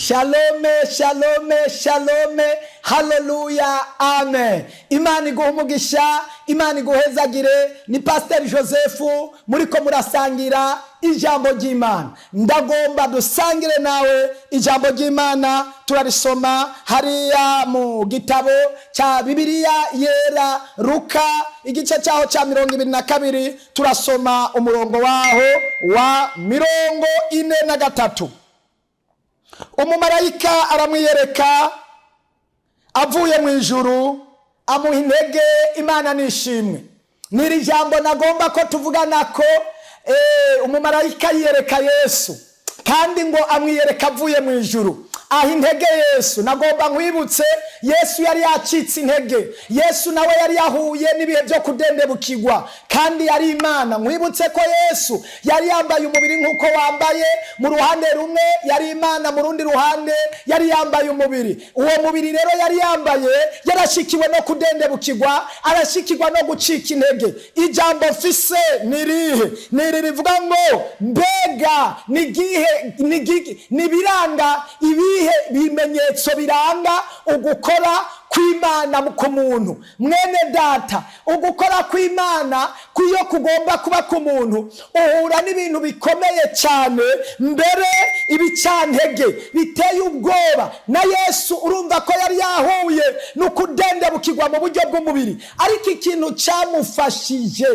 Shalome, shalome, shalome, haleluya, amen. Imana iguha umugisha, Imana iguhezagire. Ni Pasiteri Joseph muriko murasangira ijambo ry'Imana. Ndagomba dusangire nawe ijambo ry'Imana. Turarisoma hariya mu gitabo cya Bibiliya Yera, Ruka, igice cyaho cya 22. Turasoma umurongo waho wa 43. Umumarayika aramwiyereka avuye mu ijuru, amuha intege. Imana nishimwe. N'iri jambo nagomba ko tuvugana ko umumarayika yiyereka Yesu, kandi ngo amwiyereka avuye mu ijuru, aha intege Yesu. Nagomba nkwibutse, Yesu yari yacitse intege. Yesu nawe yari yahuye n'ibihe byo kudendebukirwa, kandi yari Imana. Nkwibutse ko Yesu yari yambaye umubiri nk'uko wambaye. Mu ruhande rumwe yari Imana, mu rundi ruhande yari yambaye umubiri. Uwo mubiri rero yari yambaye, yarashikiwe no kudendebukirwa, arashikirwa no gucika intege. Ijambo mfise ni irihe? Ni iri rivuga ngo: mbega ni biranga ibihe bimenyetso biranga ugukora kw'Imana ku muntu? Mwene data, ugukora kw'Imana kuyo kugomba kuba ku muntu, uhura n'ibintu bikomeye cyane, mbere ibicantege biteye ubwoba. Na Yesu urumva ko yari yahuye n'ukudendebukirwa mu buryo bw'umubiri, ariko ikintu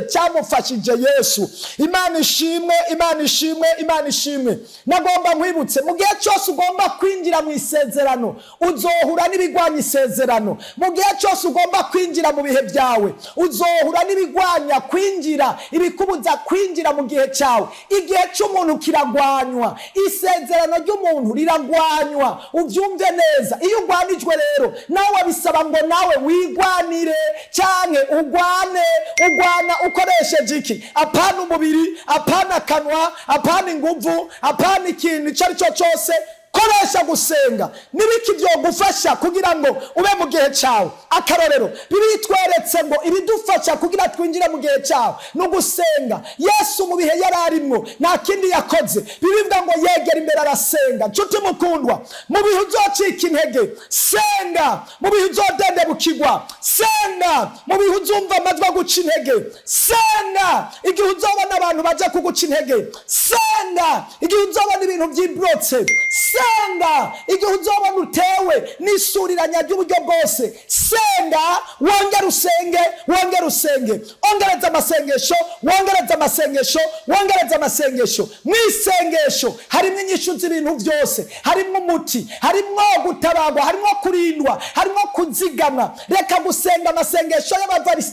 cyamufashije Yesu, Imana ishimwe, Imana ishimwe, Imana ishimwe. Nagomba nkwibutse, mu gihe cyose ugomba kwinjira mu isezerano, uzohura n'ibigwanya isezerano. Mu gihe cyose ugomba kwinjira mu bihe byawe, uzohura n'ibigwanya kwinjira, ibikubuza kwinjira mu gihe cyawe. Igihe cy'umuntu kiragwanywa, isezerano ry'umuntu riragwanywa. Ubyumve neza. Iyo ugwanijwe rero, nawe bisaba ngo nawe wigwanire cyane, ugwane. Ugwana ukoresheje iki? Apana umubiri, apana akanwa, apana inguvu, apana ikintu icyo ari cyo cyose. Koresha gusenga. N'ibiki byogufasha kugira ngo ube mu gihe cyawe? Akarorero, bibitweretse ngo ibidufasha kugira twinjire mu gihe cyawe ni ugusenga. Yesu mu bihe yari arimwo nta kindi yakoze. Bibivuga ngo yegera imbere, arasenga. Nshuti mukundwa, mu bihe uzocika intege, senga. Mu bihe uzodendebukirwa, senga. Mu bihe uzumva amajwi aguca intege, senga. Igihe uzobona abantu bajya kuguca intege, senga. Igihe uzobona ibintu byibrotse, senga. Igihe uzobona utewe n'isuriranya ry'uburyo bwose, senga. Wongere usenge, wongere usenge, ongereza amasengesho, wongereza amasengesho, wongereza amasengesho. Mu isengesho harimo inyishu z'ibintu byose, harimo umuti, harimo gutabarwa, harimo kurindwa, harimo kuzigamwa. Reka gusenga amasengesho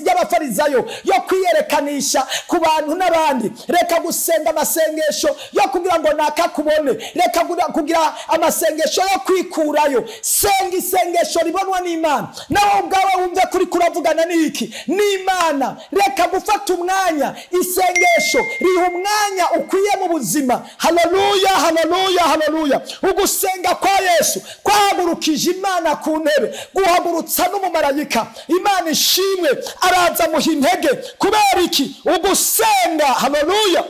y'abafarizayo yo kwiyerekanisha ku bantu n'abandi. Reka gusenga amasengesho yo kugira ngo nakakubone. Reka kugira amasengesho yo kwikurayo. Senga isengesho ribonwa n'Imana, nawe ubwawe wumve kuri kuravugana n'iki? N'Imana. Reka gufata umwanya, isengesho riha umwanya ukwiye mu buzima. Haleluya, haleluya, haleluya. Ugusenga kwa Yesu kwahagurukije Imana ku ntebe, guhagurutsa n'umumarayika. Imana ishimwe. Araza amuha intege. Kubera iki? Ugusenga. Haleluya.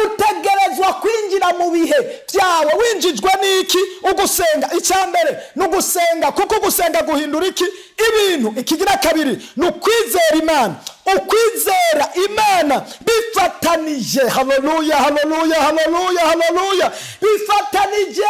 Utegerezwa kwinjira mu bihe byawe winjijwe n'iki? Ugusenga. Icya mbere ni ugusenga, kuko ugusenga guhindura iki? Ibintu. Ikigira kabiri ni ukwizera Imana. Ukwizera Imana bifatanije, haleluya, haleluya, haleluya, haleluya, bifatanije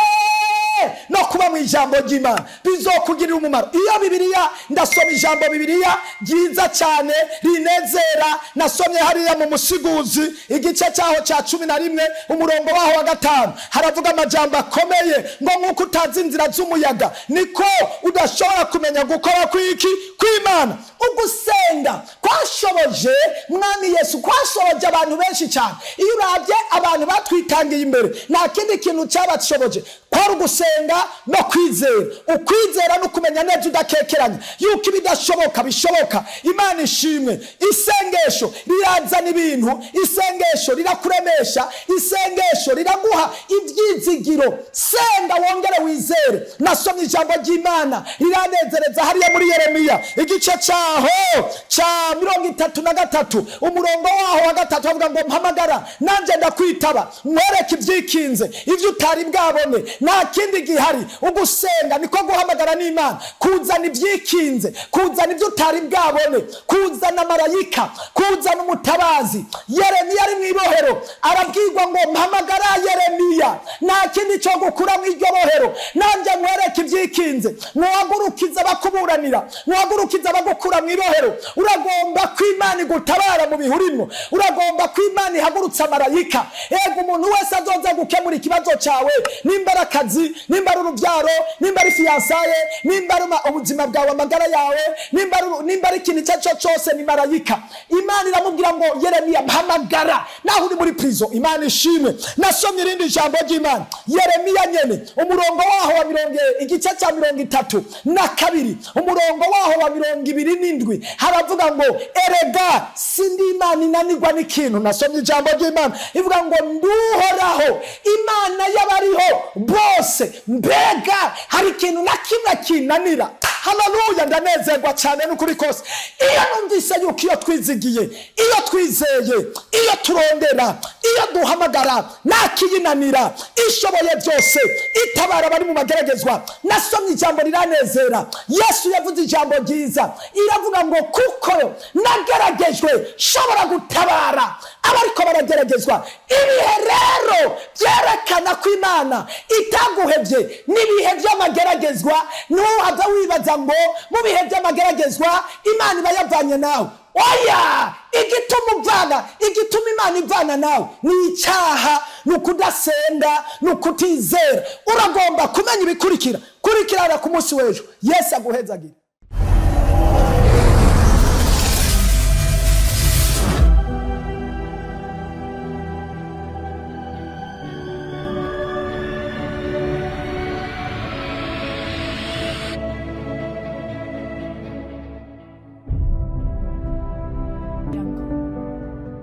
no kuba mu ijambo ry'Imana, bizokugirira umumaro. Iyo Bibiliya, ndasoma ijambo Bibiliya ryiza cyane rinezera. Nasomye hariya mu Musiguzi, igice cyaho cya 11, umurongo waho wa 5. Haravuga amajambo akomeye ngo: nk'uko utazi inzira z'umuyaga, niko udashobora kumenya gukora kw'iki? Kw'Imana. Ugusenga kwashoboje Mwami Yesu, kwashoboje abantu benshi cyane. Iyo urabye abantu batwitangiye imbere, nta kindi kintu cyabashoboje, kwari ugusenga no kwizera. Ukwizera no kumenya neza udakekeranya yuko ibidashoboka bishoboka. Imana ishimwe. Isengesho rirazana ibintu, isengesho rirakuremesha, isengesho riraguha ibyizigiro. Senga wongere wizere. Nasomye ijambo ry'Imana riranezereza hariya muri Yeremiya, igice cyaho cya 33, umurongo waho wa 6. gatatu avuga ngo mpamagara nanjye ndakwitaba, nkwereke ibyikinze, ibyo utari bwabone. Nta kindi gihari, ugusenga niko guhamagara n'Imana, kuzana ibyikinze, kuzana ibyo utari bwabone, kuzana marayika, kuzana umutabazi. Yeremiya ari mu ibohero, arabwirwa ngo mpamagara Yeremiya, nta kindi cyo gukura mu iryo bohero, nanjye nkwereke ibyikinze, ntuhagurukize abakuburanira, ntuhagurukize abagukura mu ibohero. Uragomba ko Imana igutabara mu bihe urimo, uragomba ko Imana ihagurutsa marayika. Ego, umuntu wese azoza gukemura ikibazo cyawe, nimba ari akazi, nimba ari urubyaro, nimba ari fiançailles, nimba ari ubuzima bwawe, amagara yawe, nimba ari ikintu icyo ari cyo cyose, ni marayika. Imana iramubwira ngo Yeremiya, mpamagara naho uri muri prison. Imana ishimwe. Nasomye irindi jambo ry'Imana, Yeremiya nyene, umurongo waho wa mirongo, igice cya 32, umurongo waho wa 27, haravuga ngo erega sindi Imana inanirwa n'ikintu. Nasomye ijambo ry'Imana ivuga ngo nduhoraho, Imana y'abariho bose, mbega hari ikintu na kimwe kinanira? Haleluya! Ndanezerwa cyane n'ukuri kose iyo numvise yuko iyo twizigiye, iyo twizeye, iyo turondera, iyo duhamagara, nta kiyinanira. Ishoboye byose, itabara abari mu mageragezwa. Nasomye ijambo riranezera. Yesu yavuze ijambo ryiza, iravuga ngo kuko nageragejwe, nshobora gutabara abariko barageragezwa. Ibihe rero byerekana ko Imana itaguhevye n'ibihe by'amageragezwa. Ntuhava wibaza ngo mu bihe by'amageragezwa Imana iba yavanye nawe. Oya, igituma uvana, igituma Imana ivana nawe ni icyaha, ni ukudasenda, ni ukutizera. Uragomba kumenya ibikurikira. Kurikirana ku munsi w'ejo. Yesu aguhezagire.